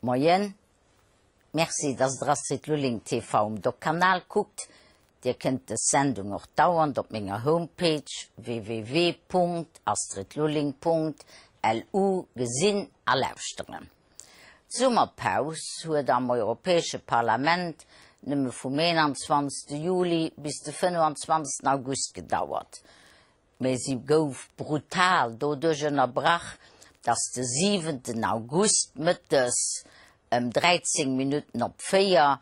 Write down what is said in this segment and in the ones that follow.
Moien, Merci dass der Astrid Lulling TV um Doc-Kanal kuckt. Dir kënnt dës Sendung och dauernd op menger Homepage www.astridlulling.lu gesinn a lauschteren. D'Summerpaus huet am Europäesche Parlament nëmme vum 21. Juli bis de 25. August gedauert. Mee si gouf brutal doduerch ënnerbrach, datt de siwenten August mëttes ëm 13 Minutten op 4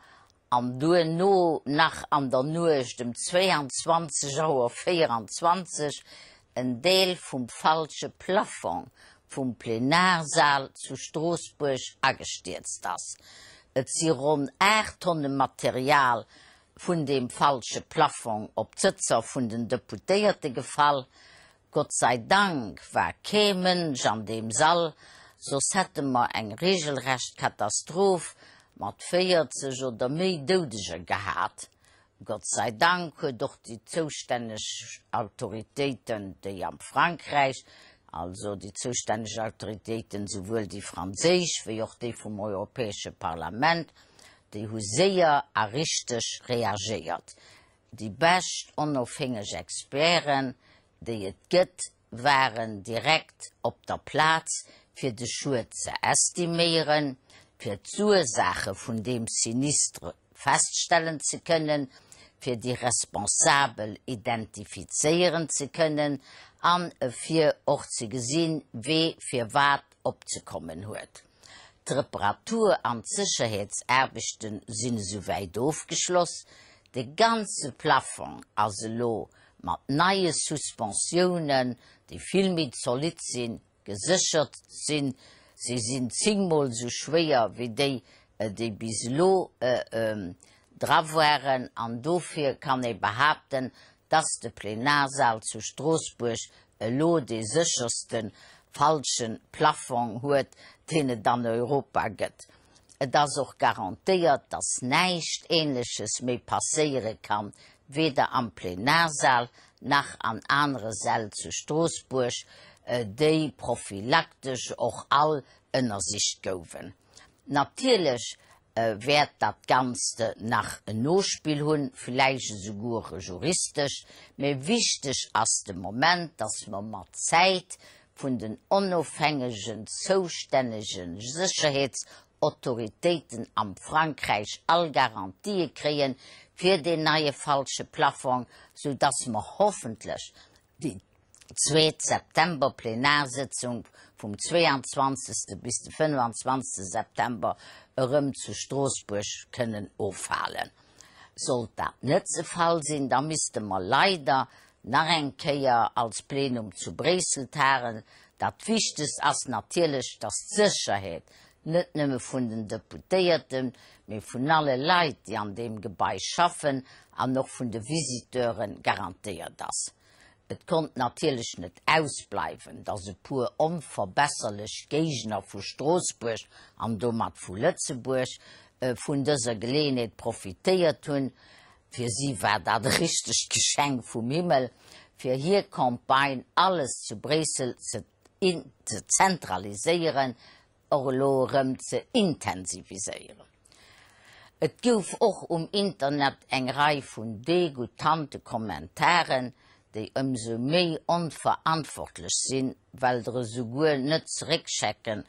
an duerno nach an der Nuecht ëm 22 Auer 24 en Deel vum falsche Plafong vum Plenarsal zu Stroossbuerg agestierzt ass. Et si ronn 8 Tonne Material vun deem falsche Plafong op d'Sëtzer vun den Deputéierte gefall. Gott sei Dank war kee Mënsch an deem Sall, soss hätte mer eng regelrecht Katastroph mat 40 oder méi Doudeger gehat. Gott sei Dank huet och déi zoustänneg Autoritéiten, déi am Frankräich, also déi zoustänneg Autoritéiten, souwuel déi franséisch wéi och déi vum Europäesche Parlament, Déi hu séier a richteg reagéiert. Déi bescht onofhängeg Experten, déi et gëtt, waren direkt op der Plaz, fir de Schued ze estiméieren, fir d'Ursaache vun deem Sinistre feststellen ze kënnen, fir déi Responsabel identifizéieren ze kënnen an fir och ze gesinn, wee fir wat opzekommen huet. D'Reparatur an d'Sécherheetsaarbechte sinn esouwäit ofgeschloss. De ganze Plafong ass elo mat neie Suspensiounen, déi vill méi zolidd sinn, geséchert sinn. Si sinn zéngmol esou schwéier wéi déi, déi bis elo dra waren. An dofir kann ee behaapten, dass de Plenarsaal zu Stroossbuerg elo dee sécherste falsche Plafong huet, deen et an Europa gëtt. Et ass och garantéiert, dass näischt Ähnleches méi passéiere kann, weder am Plenarsaal nach an anere Säll zu Stroossbuerg, déi prophylaktesch och all ënnersicht gouwen. Natierlech wäert dat Ganzt nach en Nospill hunn, villäicht esouguer e juristescht, mä wichteg ass de Moment, dass mer mat Zäit vun den onofhängegen zoustännege Sécherheetsautoritéiten am Frankräich all Garantië kréie fir deen neie falsche Plafong, soudass mer hoffentlech déi zweet September-Plenarsëtzung vum 22. bis de 25. September erëm zu Stroossbuerg kënnen ofhalen. Sollt dat net ze Fall sinn, da misste mer leider nach eng Kéier als Plenum zu Bréissel tagen. Dat Wichtegst ass natierlech, dass d'Sécherheet net nëmme vun den Deputéierten, mee vun alle Leit, déi an deem Gebai schaffen, an och vun de Visiteure garantéiert ass. Et konnt natierlech net ausbleiwen, datt e puer onverbesserlech Géigner vu Stroossbuerg an domat vu Lëtzebuerg vun dëser Geleeënheet profitéiert hunn. Fir si war dat e richtegt Geschenk vum Himmel, fir hir Campagne alles zu Bréissel ze zentraliséieren, och elo erëm ze intensiviséieren. Et gouf och um Internet eng Rei vun degoutante Kommentaren, déi ëmsou méi onverantwortlech sinn, well der esouguer net zeréckschecken,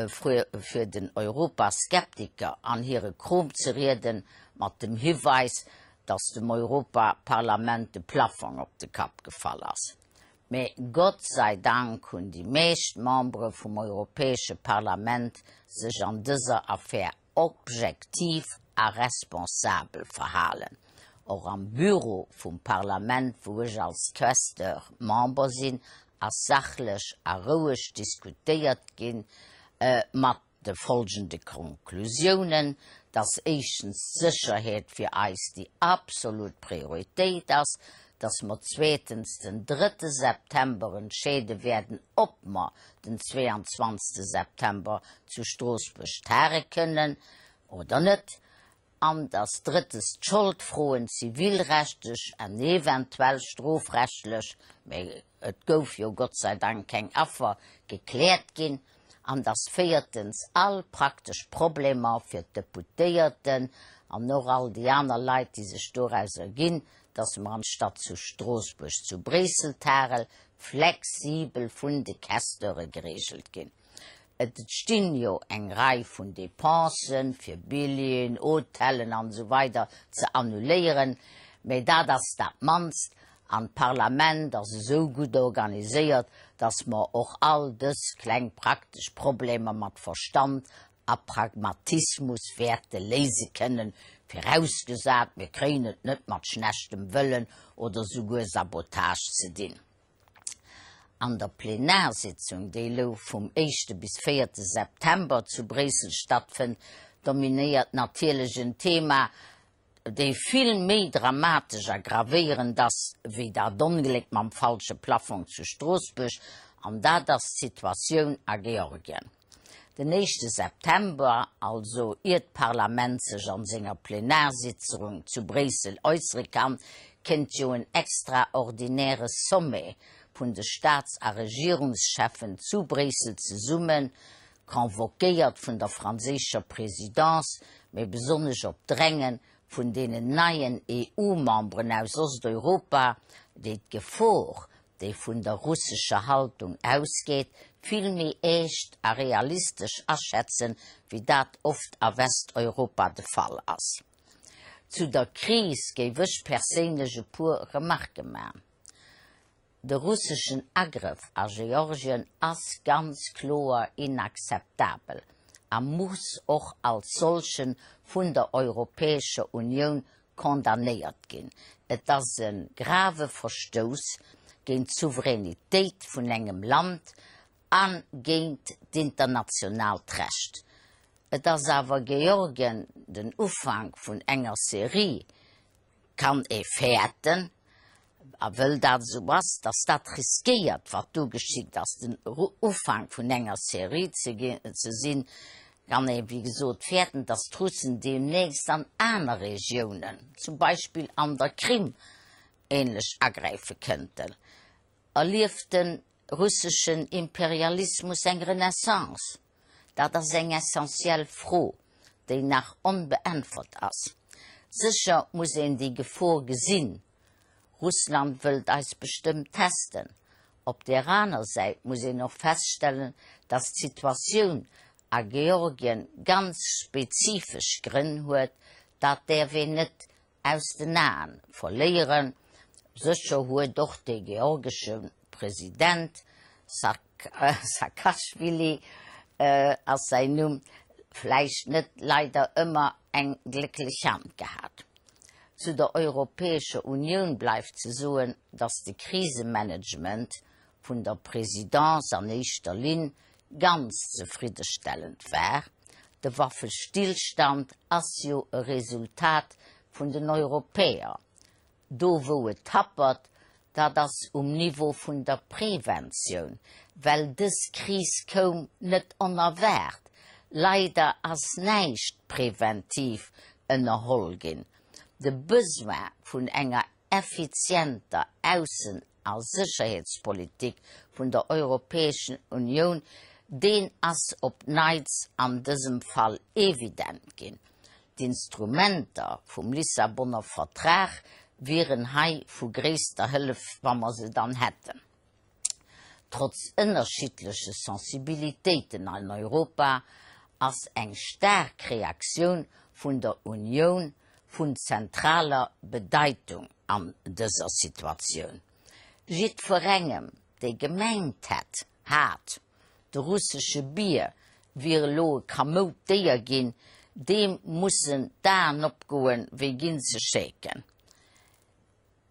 fir den Europaskeptiker an hire Krom ze rieden, mat dem Hiweis, datt dem Europaparlament de Plafong op de Kapp gefall ass. Mee Gott sei Dank hunn déi meescht Membere vum Europäesche Parlament sech an dëser Affär objektiv a responsabel verhalen. Och am Büro vum Parlament, wou ech als Questeur Member sinn, ass sachlech a roueg diskutéiert ginn, mat de folgende Konklusiounen, dass éischtens d'Sécherheet fir eis déi absolut Prioritéit ass, dass mer zweetens den drëtte September entscheede wäerten, ob mer den 22. September zu Stroossbuerg tage kënnen oder net, an dass drëttes d'Scholdfroen zivilrechtlech an eventuell strofrechtlech, mä et gouf jo Gott sei Dank keng Affer, gekläert ginn. An dass véiertens all praktesch Problemer fir d'Deputéierten an och all déi aner Leit, déi sech doraus erginn, dass mer anstatt zu Stroossbuerg zu Bréissel tagel, flexibel vun de Questeure geregelt ginn. Et stinn jo eng Rei vun Dépensen fir Billjeeën, Hotellen an esou weider ze annuléieren, mä dat ass dat mannst an d'Parlament ass esou gutt organiséiert, dass mer och all dës kleng praktesch Problemer mat Verstand a Pragmatismus wäerte léise kënnen, virausgesat mir kréien et net mat schlechtem Wëllen oder souguer Sabotage ze dinn. An der Plenarsitzung, déi elo vum éischte bis véierte September zu Bréissel stattfënnt, dominéiert natierlech en Thema, dee vill méi dramatesch a gravéierend ass wéi dat Ongléck mam falsche Plafong zu Stroossbuerg, an dat ass d'Situatioun a Georgien. Den éischte September, also ier d'Parlament sech an senger Plenarsitzung zu Bréissel äussere kann, kënnt jo en extraordinäre Sommet vun de Staats a Regierungscheffen zu Bréissel zesummen, convoquéiert vun der franséischer Présidence, mee besonnesch op Dränge vun deenen neien EU-Memberen aus Osteuropa, déi d'Gefor déi vun der russescher Haltung ausgeet, vill méi eescht a realistesch aschätzen, wéi dat oft a Westeuropa de Fall ass. Zu der Kris géif ech perséinlech e puer Remarquë man. De russeschen Agrëff a Georgien ass ganz kloer inakzeptabel a muss och als solchen vun der Europäescher Unioun condamnéiert ginn. Et ass e grave Verstouss géint d'Souveränitéit vun engem Land a géint d'internationaalt Recht. Et ass awer Georgien den Ufank vun enger Serie kann ee fäerten, a wëll dat esou ass, datt dat riskéiert, wat do geschitt ass, den Ufank vun enger Serie ze sinn, kann ee wéi gesot fäerten, datt d'Russen deemnächst an aner Regiounen, zum Beispill an der Krim, ähnlech agräife kënnten. Erlieft de russeschen Imperialismus eng Renaissance? Dat ass eng essentiell Fro, déi nach onbeäntwert ass. Sécher muss een déi Gefor gesinn. Russland wëllt eis bestëmmt testen. Op där aner Säit muss een och feststellen, datt d'Situatioun a Georgien ganz spezifesch Grënn huet. Dat däerf een net aus den Aen verléieren. Sécher huet och de georgesche President, Saakaschwili ass säin Numm, vläicht net leider ëmmer eng glécklech Hand gehat. Zu der Europäescher Unioun bleift ze soen, datt de Krisemanagement vun der Présidence an éischter Linn ganz zefriddestellend war. De Waffestillstand ass jo e Resultat vun den Europäer. Do wou et happert, dat ass um Niveau vun der Preventioun, well dës Kris koum net onerwaart. Leider ass näischt preventiv ënnerholl ginn. De Besoin vun enger effizienter Aussen a Sécherheetspolitik vun der Europäeschen Unioun, deen ass op Neits an dësem Fall evident ginn. D'Instrumenter vum Lissabonner Vertrag wieren hei vu gréisster Hëllef, wa mer se dann hätten. Trotz ënnerschiddleche Sensibilitéiten an Europa ass eng staark Reaktioun vun der Unioun vun zentraler Bedeitung an dëser Situatioun. Jiddwerengem, dee gemengt hätt, hat, de russesche Bier wier elo e kamoud Déier ginn, deem mussen d'Aen opgoen, wéi ginn se schéken.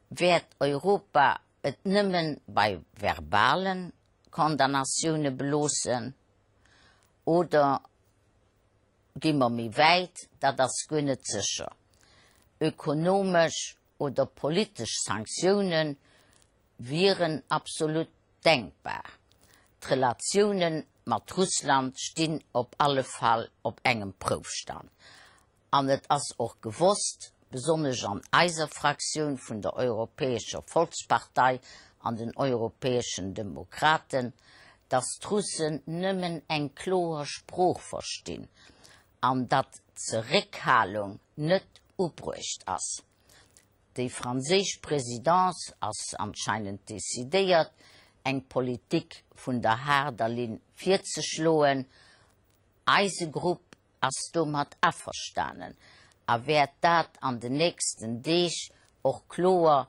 Wäert Europa et nëmmen bei verbale Condamnatioune beloossen oder gi mer méi wäit? Dat ass guer net sécher. Ökonomesch oder politesch Sanktioune wieren absolut denkbar. D'Relatioune mat Russland stinn op alle Fall op engem Proufstand. An et ass och gewosst, besonnesch an eiser Fraktioun vun der Europäescher Volkspartei an den Europäeschen Demokraten, datt d'Russen nëmmen eng kloer Sprooch verstinn an datt Zeréckhalung net ubruecht ass. Déi franséisch Présidence ass anscheinend decidéiert, eng Politik vun der haarder Linn virzeschloen. Eise Grupp ass domat averstanen a wäert dat an den nächsten Deeg och kloer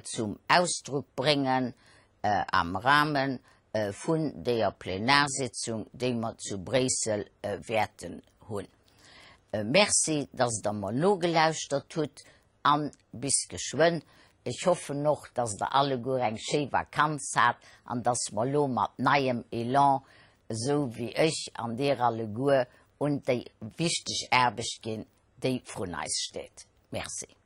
zum Ausdruck bréngen am Rahme vun deeër Plenarsitzung, déi mer zu Bréissel wäerten hunn. Merci, dass Der mer nogelauschtert hutt a bis geschwënn. Ech hoffen och, dass Der alleguer eng schéi Vakanz hat an dass mer elo mat neiem Elan, esou wéi ech an Dir alleguer, un déi wichteg Aarbecht ginn, déi vrun eis steet. Merci.